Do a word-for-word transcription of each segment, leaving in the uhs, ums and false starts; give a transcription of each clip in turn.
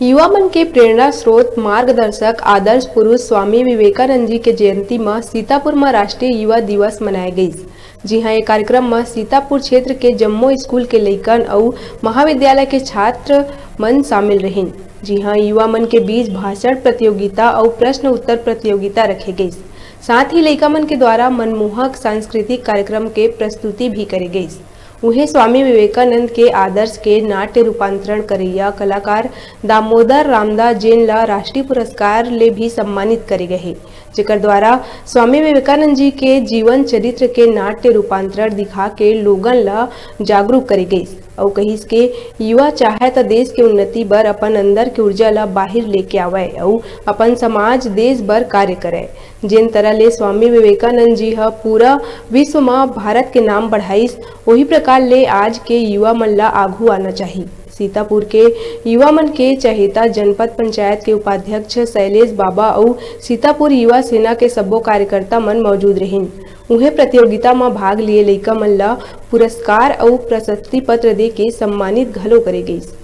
युवा मन के प्रेरणा स्रोत, मार्गदर्शक, आदर्श पुरुष स्वामी विवेकानंद जी के जयंती म सीतापुर म राष्ट्रीय युवा दिवस मनाए गइस। जी हां, ये कार्यक्रम म सीतापुर क्षेत्र के जम्मो स्कूल के लइकन अउ महाविद्यालय के छात्र मन शामिल रहिन। जी हां, युवा मन के बीच भाषण प्रतियोगिता अउ प्रश्न उत्तर प्रतियोगिता रखे गइस। साथ ही लइका मन के द्वारा मनमोहक सांस्कृतिक कार्यक्रम के प्रस्तुति भी करे गइस। उहें, स्वामी विवेकानंद के आदर्श के नाट्य रूपांतरण करइया कलाकार दामोदर रामदास जैन ला राष्ट्रीय पुरस्कार ले भी सम्मानित करे गए हे, जेकर द्वारा स्वामी विवेकानंद जी के जीवन चरित्र के नाट्य रूपांतरण दिखा के लोगन ला जागरूक करे गइस। अउ कहिस के युवा चाहे त देश के उन्नति बर अपन अंदर के ऊर्जा ला बाहिर लेके आवय अउ अपन समाज, देश बर कार्य करय। जेन तरह ले स्वामी विवेकानंद जी ह पूरा विश्व म भारत के नाम बढ़ाइस, ओही प्रकार ले आज के युवा मन ला आघू आना चाही। सीतापुर के युवा मन के चहेता जनपद पंचायत के उपाध्यक्ष शैलेश बाबा अउ सीतापुर युवा सेना के सब्बो कार्यकर्ता मन मौजूद रहिन। उहें, प्रतियोगिता म भाग लिए लइका मन ला पुरस्कार अउ प्रशस्ति पत्र दे के सम्मानित घलो करे गइस।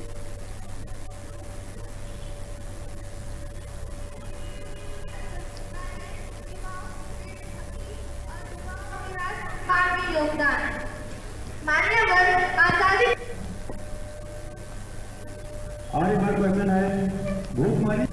मान्यवर आजादी। आर्यभट्ट वंदन है, भूखमरी।